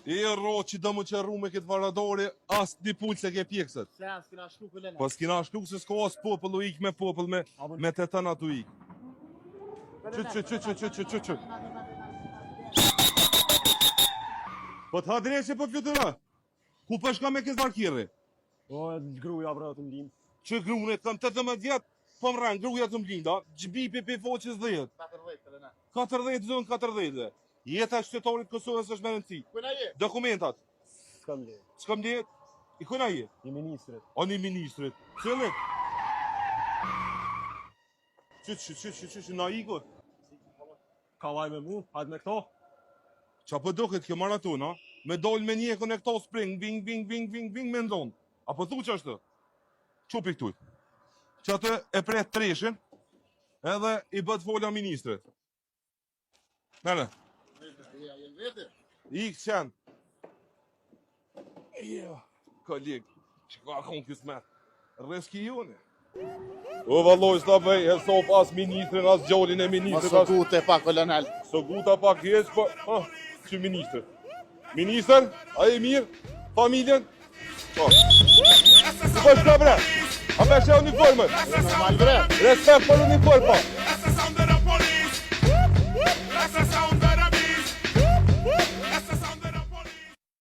I ro që do më qërru me këtë varadori, as një pullë se ke pjekësët. Se as kina shku për lena. Po s'kina shku se s'ka as popull u ik me popull me, me të tëna tu ik. Që që që që që që që që. Po të hadre që po flutura. Ku po shka me këtë varkirri? Po, gruja bre të mlim. Që grune, kam 18 vjet, po më rënë, gruja të mlinda, gjbipi për foqës 10. 40 kolonel. 40 zonë 40. Jeta e qytetarit Kosovës është me rëndësi. Kuna je? Dokumentat, S'kam le. s'kam lejet, i kuna je? Një ministrit. O një ministrit. Cillit? Që që që që që që na iku? Kallaj me mu, hajt me këto. Qa po duket kjo maratona? Me dol me njekun e këto spring, bing, bing, bing, bing, bing, me ndonë. A po thu që është? Qupi këtuj. Që atë e pret treshin, edhe i bët fola ministrit. Mere, Ja, je vete. ik qenë. Jo, koleg, që ka konë kjo smet? Reski jone. O valloj, s'ta bëj, e sop as ministrin, as gjolin e Mos ministrit, u as... gute pa kolonel. So guta pak heq, po, ah, që ministër. Ministër, a je mirë? Familjen? Po. Po shka bre? A me shë uniformën? Normal bre. Respekt për uniformë, po.